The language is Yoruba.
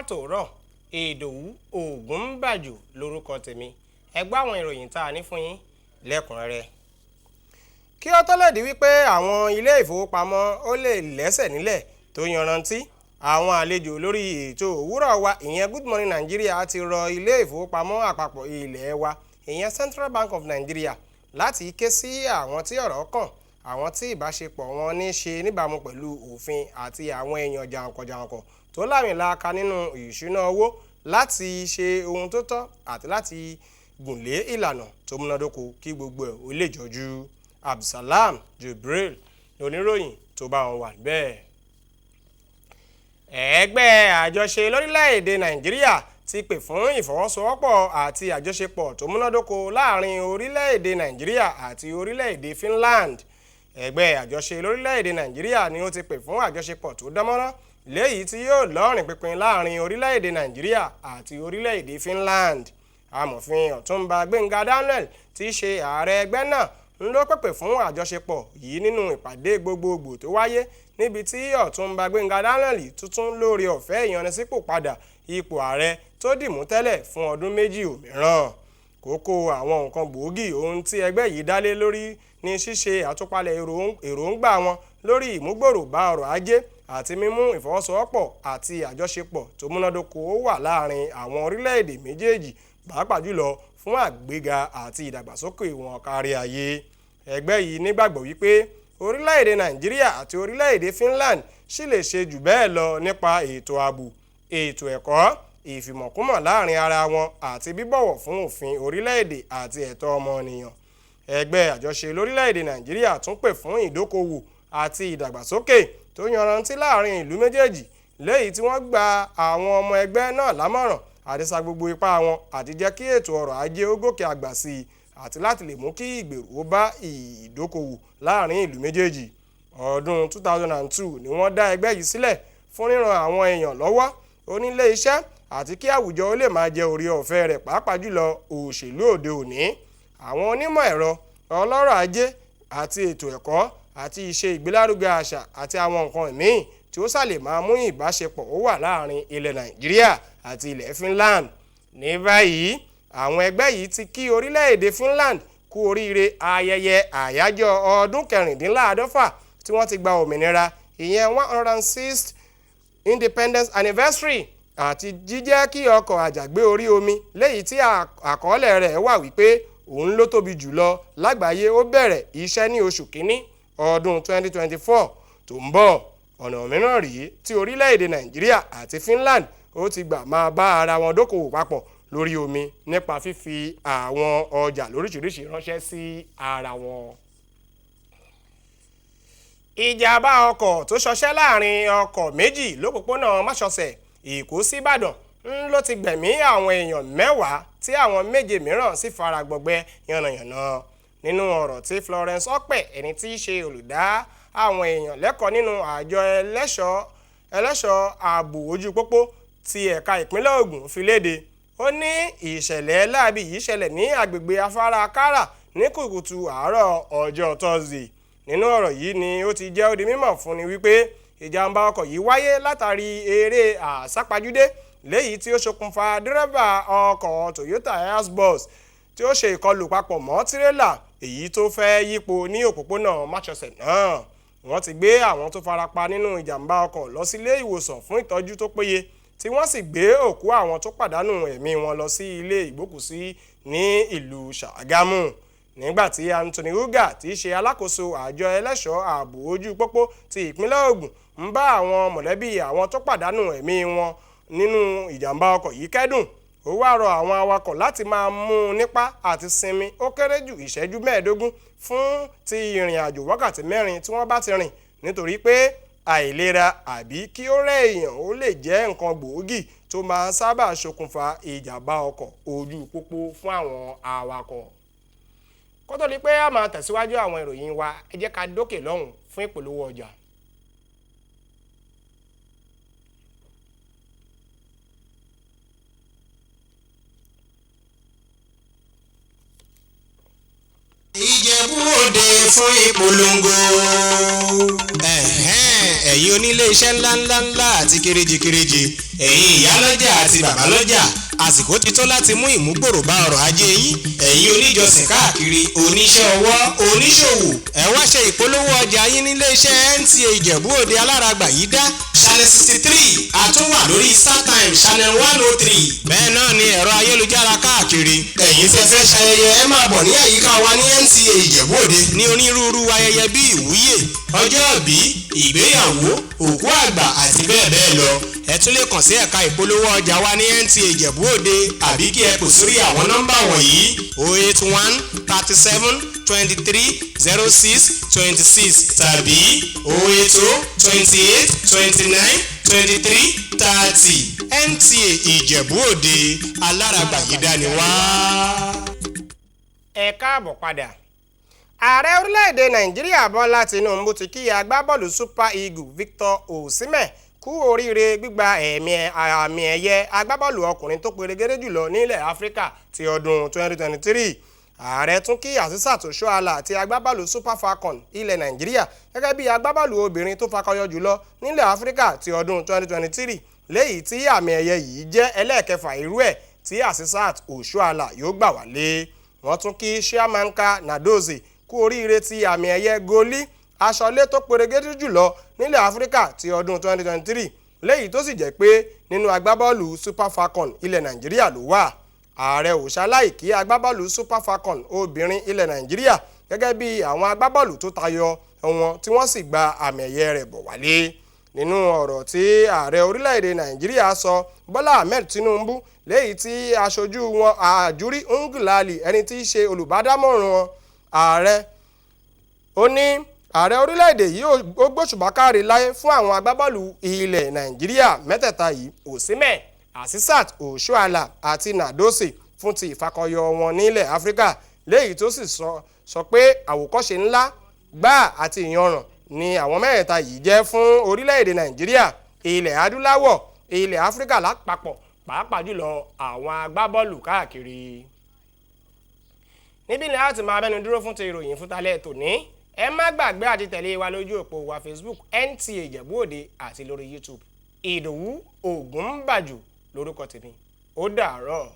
Fàtòrọ̀ Ìdòwú Ògúnbàjò lórúkọ tèmi. Ẹ gbọ́ àwọn ìròyìn tá a ní fún yín lẹ́kùnrẹ́rẹ́. Kí ó tó lè di wípé àwọn ilé ìfowópamọ́ ó lè lẹ́sẹ̀ nílẹ̀ tó yanrantí, àwọn àlejò lórí ètò òwúrọ̀ wa, ìyẹn Good Morning Nigeria, ti rọ ilé ìfowópamọ́ àpapọ̀ ilé wa, ìyẹn Central Bank of Nigeria, láti ké sí àwọn tí ọ̀rọ̀ kàn, àwọn tí ìbáṣepọ̀ wọn ní ṣe níbàámu pẹ̀lú òfin àti àwọn èèyàn jàǹkànjàǹkàn tó lámìlaaka nínú ìṣúná owó láti ṣe ohun tó tọ́ àti láti gùnlé ìlànà tó múnádóko kí gbogbo ẹ̀ ó lè jọjú. Abdulsalam Jubril loníròyìn tó bá wọn wà bẹ́ẹ̀. Ẹgbẹ́ àjọṣe lórílẹ̀‐èdè Nàìjíríà ti pè fún ìfọwọ́sowọ́pọ̀ àti àjọṣepọ̀ tó múnádóko láàrin orílẹ̀‐èdè Nàìjíríà àti orílẹ̀‐èdè Finland. Ẹgbẹ́ àjọṣe lórílẹ̀‐èdè Nàìjíríà ni ó ti pè fún àjọṣepọ̀ tó dánmọ́rán léyìí tí yóò lọ́rìn pínpín láàrin orílẹ̀‐èdè Nàìjíríà àti orílẹ̀‐èdè Finland. Amòfin Ọ̀túnba Gbẹ́ngà Daniel tí í ṣe ààrẹ ẹgbẹ́ náà ń ló pèpè fún àjọṣepọ̀ yìí nínú ìpàdé gbogbogbò tó wáyé níbi tí Ọ̀túnba Gbẹ́ngà Daniel tuntun lórí ọ̀fẹ́ ìyanisípò padà ipò ààrẹ tó dìmú tẹ́lẹ̀ fún ọdún 2 òmíràn. Kókó àwọn nǹkan gbòógì ohun tí ẹgbẹ́ yìí dálé lórí ní ṣíṣe àtúpalẹ̀ èròǹgbà wọn lórí ìmúgbòrò bá ọrọ̀ ajé àti mímú ìfọwọ́sowọ́pọ̀ àti àjọṣepọ̀ tó múnádóko wà láàrin àwọn orílẹ̀-èdè méjèèjì, pàápàá jùlọ fún àgbéga àti ìdàgbàsókè wọn kárí ayé. Ẹgbẹ́ yìí nígbàgbọ́ wípé orílẹ̀-èdè Nàìjíríà àti orílẹ̀-èdè Finland sì lè ṣe jù bẹ́ẹ̀ lọ nípa ètò ààbò, ètò ẹ̀kọ́, ìfìmọ̀kúmọ̀ láàrin ara wọn àti bíbọ̀wọ̀ fún òfin orílẹ̀-èdè àti ẹ̀tọ́ ọmọnìyàn. Ẹgbẹ́ àjọṣe lórílẹ̀-èdè Nàìjíríà tún pè fún ìdókòwò àti ìdàgbàsókè tó yanrantí láàrin ìlú méjèèjì, léyìí tí wọ́n gba àwọn ọmọ ẹgbẹ́ náà lámọ̀ràn àti sa gbogbo ipá wọn àti jẹ́ kí ètò ọrọ̀ ajé ó gòkè àgbà sí i àti láti lè mú kí ìgbèrú ó bá ìdókòwò láàrin ìlú méjèèjì. Ọdún 2002 ni wọ́n dá ẹgbẹ́ yìí sílẹ̀ fún ríran àwọn èèyàn lọ́wọ́, onílé iṣẹ́ àti kí àwùjọ ó lè máa jẹ orí ọ̀fẹ́ rẹ̀, pàápàá jùlọ òṣèlú òde òní, àwọn onímọ̀ ẹ̀rọ, ọlọ́rọ̀ ajé àti ètò ẹ̀kọ́ àti ìṣe ìgbélárugẹ àṣà àti àwọn nǹkan míì tí ó sàlè máa mú ìbáṣepọ̀ ó wà láàrin ilẹ̀ Nàìjíríà àti ilẹ̀ Finland. Ní báyìí, àwọn ẹgbẹ́ yìí ti kí orílẹ̀-èdè Finland kú oríire ayẹyẹ àyájọ́ ọdún 46 tí wọ́n ti gba òmìnira, ìyẹn 106th Independence Anniversary, àti jíjẹ́ kí ọkọ̀ àjàgbé orí omi léyìí tí àkọọ́lẹ̀ rẹ̀ wà wípé òun ló tóbi jùlọ lágbàáyé ó bẹ̀rẹ̀ iṣẹ́ ní oṣù kínní ọdún 2024 tó ń bọ̀. Ọ̀nà mìíràn rèé tí orílẹ̀-èdè Nàìjíríà àti Finland ó ti gbà máa bá ara wọn dókòwò papọ̀ lórí omi nípa fífi àwọn ọjà lóríṣiríṣi ránṣẹ́ sí ara wọn. Ìjàmbá ọkọ̀ tó ṣọṣẹ́ láàrin ọkọ̀ méjì lópòpónà Máṣọ̀sẹ̀ Èkó sí Ìbàdàn ń ló ti gbẹ̀mí àwọn èèyàn 10 tí àwọn 7 mìíràn sì fara gbọgbẹ́ yànnàyànnà. Nínú ọ̀rọ̀ tí Florence Ọpẹ́, ẹni tí í ṣe olùdá àwọn èèyàn lẹ́kọ̀ọ́ nínú àjọ ẹlẹ́ṣọ́ ààbò ojú pópó ti ẹ̀ka ìpínlẹ̀ Ògùn fi léde, ó ní ìṣẹ̀lẹ̀ láabi yìí ṣẹlẹ̀ ní agbègbè afárá Kárà ní kùtùkùtù àárọ̀ ọjọ́ Thursday. Nínú ọ̀rọ̀ yìí ni ó ti jẹ́ ó di mímọ̀ fúnni wípé ìjàmbá ọkọ̀ yìí wáyé látàrí eré àsápajúdé léyìí tí ó ṣokùnfà dírẹ́bà ọkọ̀ Toyota Hiace bus tí ó ṣe ìkọlù papọ̀ mọ́ tírélà èyí tó fẹ́ yípo ní òpópónà Máṣọ̀sẹ̀ náà. Wọ́n ti gbé àwọn tó farapa nínú ìjàmbá ọkọ̀ lọ sílé ìwòsàn fún ìtọ́jú tó péye, tí wọ́n sì gbé òkú àwọn tó pàdánù ẹ̀mí wọn lọ sí ilé ìgbókùsí ní ìlú Ṣàgámù. Nígbàtí Anthony Uga tí í ṣe alákòóso àjọ ẹlẹ́ṣọ́ ààbò ojú pópó ti ìpínlẹ̀ Ògùn ń bá àwọn mọ̀lẹ́bí àwọn tó pàdánù ẹ̀mí wọn nínú ìjàmbá ọkọ̀ yìí kẹ́dùn, ó wá rọ àwọn awakọ̀ láti máa mú un nípa àti sinmi ó kéré jù ìṣẹ́jú 15 fún ti ìrìn àjò wákàtí 4 tí wọ́n bá ti rìn, nítorí pé àìlera àbí kí ó rẹ̀ èèyàn ó lè jẹ́ nǹkan gbòógì tó máa ń sábà ṣokùnfà ìjàmbá ọkọ̀ ojú pópó fún àwọn awakọ̀. Kó tó di pé a máa tẹ̀síwájú àwọn ìròyìn wa, ẹ jẹ́ ká dókè lọ́hùn fún ìpolówó ọjà. Ìjẹ̀bú Òde fún ìpolongo. Ẹ̀yin onílé iṣẹ́ ńláńláńlá àti kéréje-kéréje, ẹ̀yin ìyálọ́jà àti bàbálọ́jà, àsìkò ti tó láti mú ìmúgbòrò bá ọrọ̀ ajé yín. Ẹ̀yin oníjọsìn káàkiri, oníṣẹ́ ọwọ́, oníṣòwò, ẹ wá ṣe ìpolówó ọjà yín nílé iṣẹ́ NTA Ìjẹ̀bú Òde alárágbà yìí dá channel 63, àtúwà lórí StarTime channel 103. Bẹ́ẹ̀ náà ni ẹ̀rọ ayélujára káàkiri. Ẹ̀yin tẹ́ fẹ́ ṣayẹyẹ, ẹ máa bọ̀ ní àyíká wa ní NTA Ìjẹ̀bú Òde ní onírúurú ayẹyẹ bíi ìwúyè, ọjọ́ ìbí, ìgbéyàwó, òkú àgbà àti bẹ́ẹ̀ bẹ́ẹ̀ lọ. Ẹ tún lè kàn sí ẹ̀ka ìpolówó ọjà wa ní NTA Ìjẹ̀bú Òde àbí kí ẹ pè sórí àwọn nọ́mbà wọ̀nyí: 081 37 23 06 26 tàbí 080 28 29 23 30. NTA Ìjẹ̀bú Òde alárágbà yìí dání wá. Ẹ káàbọ̀ padà. Ààrẹ orílẹ̀-èdè Nàìjíríà Bọ́lá Tinubu ti kí agbábọ́ọ̀lù Super Eagles Victor Osimhen kú oríire gbígba ẹ̀mí àmì ẹ̀yẹ agbábọ́ọ̀lù ọkùnrin tó perégedé jùlọ nílẹ̀ Áfíríkà ti ọdún 2023. Ààrẹ tún kí Asisat Oshoala àti agbábọ́ọ̀lù Super Falcon ilẹ̀ Nàìjíríà gẹ́gẹ́ bí agbábọ́ọ̀lù obìnrin tó fakọyọ jùlọ nílẹ̀ Áfíríkà ti ọdún 2023, léyìí tí àmì ẹ̀yẹ yìí jẹ́ ẹlẹ́ẹ̀kẹfà irú ẹ̀ tí Asisat Oshoala yóò gbà wálé. Wọ́n tún kí Chiamaka Nnadozie kú oríire ti àmì ẹ̀yẹ goli aṣọlé tó perégedé jùlọ nílẹ̀ Áfíríkà ti ọdún 2023, léyìí tó sì jẹ́ pé nínú agbábọ́ọ̀lù Super Falcon ilẹ̀ Nàìjíríà ló wà. Ààrẹ ò ṣaláì kí agbábọ́ọ̀lù Super Falcon obìnrin ilẹ̀ Nàìjíríà gẹ́gẹ́ bí àwọn agbábọ́ọ̀lù tó tayọ wọn tí wọ́n sì gba àmì ẹ̀yẹ rẹ̀ bọ̀ wálé. Nínú ọ̀rọ̀ tí ààrẹ orílẹ̀-èdè Nàìjíríà sọ, Bọ́lá Ahmed Tinubu, léyìí tí aṣojú wọn Àjúrí Ngelale, ẹni tí í ṣe olùbádámọ̀ràn ààrẹ, ó ní ààrẹ orílẹ̀-èdè yìí ó gbóṣùbà káre láyé fún àwọn agbábọ́ọ̀lù ilẹ̀ Nàìjíríà mẹ́tẹ̀ẹ̀ta yìí, Osimhen, Asisat Oshoala àti Nnadozie, fún ti ìfakọyọ wọn nílẹ̀ Áfíríkà, léyìí tó sì sọ pé àwòkọ́ṣe ńlá gbáà àti ìyanràn ni àwọn mẹ́rẹ̀ẹ̀ta yìí jẹ́ fún orílẹ̀-èdè Nàìjíríà, ilẹ̀ adúláwọ̀, ilẹ̀ Áfíríkà lápapọ̀, pàápàá jùlọ àwọn agbábọ́ọ̀lù káàkiri. Níbí ni a ti máa bẹ́nu dúró fún ti ìròyìn fún talẹ́ tòní. Ẹ má gbàgbé àti tẹ̀lé wa lójú òpó wa Facebook NTA Ìjẹ̀bú Òde àti lórí YouTube. Ìdòwú Ògúnbàjò lórúkọ tèmi. Ó dàárọ̀.